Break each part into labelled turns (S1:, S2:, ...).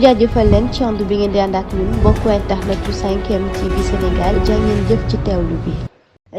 S1: jaajëfal leen ci ànd bi ngeen di ànd ak ñun mbokku internet yu 5M TV Sénégal jaa ngeen jëf ci teewlu bi.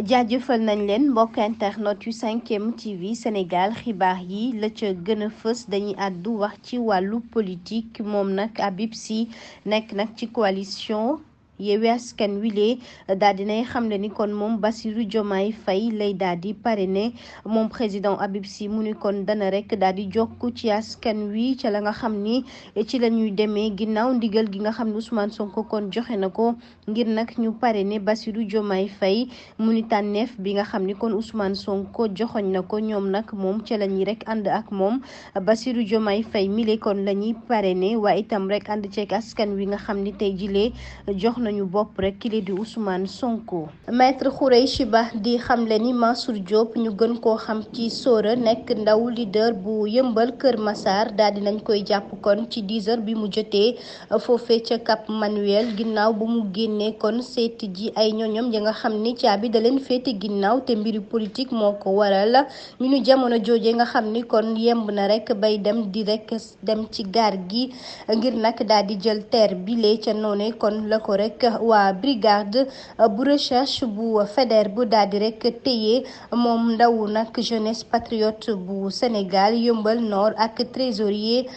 S1: jaajëfal nañ leen mbokk internet yu 5M TV Sénégal xibaar yi la ca gën a fës dañuy àddu wax ci wàllu politique moom nag Habib Sy nekk nag ci coalition Yewwi Askan Wi daal dinay xamle ni kon moom Bassirou Diomaye Faye lay daal di parrainé moom président Habib Sy mu ni kon dana rek daal di jokku ci askan wi ca la nga xam ni ci la ñuy demee ginnaaw ndigal gi nga xam ne Ousmane Sonko kon joxe na ko ngir nag ñu parrainé Bassirou Diomaye Faye mu ni tànneef bi nga xam ni kon Ousmane Sonko joxoñ na ko ñoom nag moom ca la ñuy rek ànd ak moom Bassirou Diomaye Faye mile kon la ñuy parrainé waaye itam rek ànd ceeg askan wi nga xam ni tey jilee jox nañu bopp rek kile di Ousmane Sonko. Maître Khoureychi Ba di xamle ni Mansour Diop ñu gën koo xam ci Sora nekk ndaw leader bu yëmbal Kër Massar daal di nañ koy jàpp kon ci 10h bi mu jotee foofee ca Cap Manuel ginnaaw bu mu génnee kon seeti ji ay ñoñom ya nga xam ni caabi da leen féete ginnaaw te mbiri politique moo ko waral ñu nu jamono jooje nga xam ni kon yemb na rek bay dem di rek dem ci gaar gi ngir nag daal di jël terre bile ca noone kon la ko rek waa brigade bu recherche bu fédère bu daal di rek téye moom ndaw nag jeunesse patriote bu Sénégal yëmbal nord ak trésorier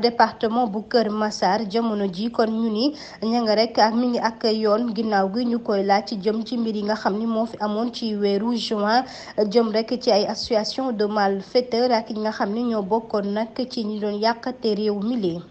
S1: département bu Kër Massar jamono ji kon ñu ni ña nga rek ak mi ngi ak yoon ginnaaw gi ñu koy laaj jëm ci mbir yi nga xam ni moo fi amoon ci weeru juin jëm rek ci ay association de malfaiteurs ak ñi nga xam ni ñoo bokkoon nag ci ñi doon yàqate réew mi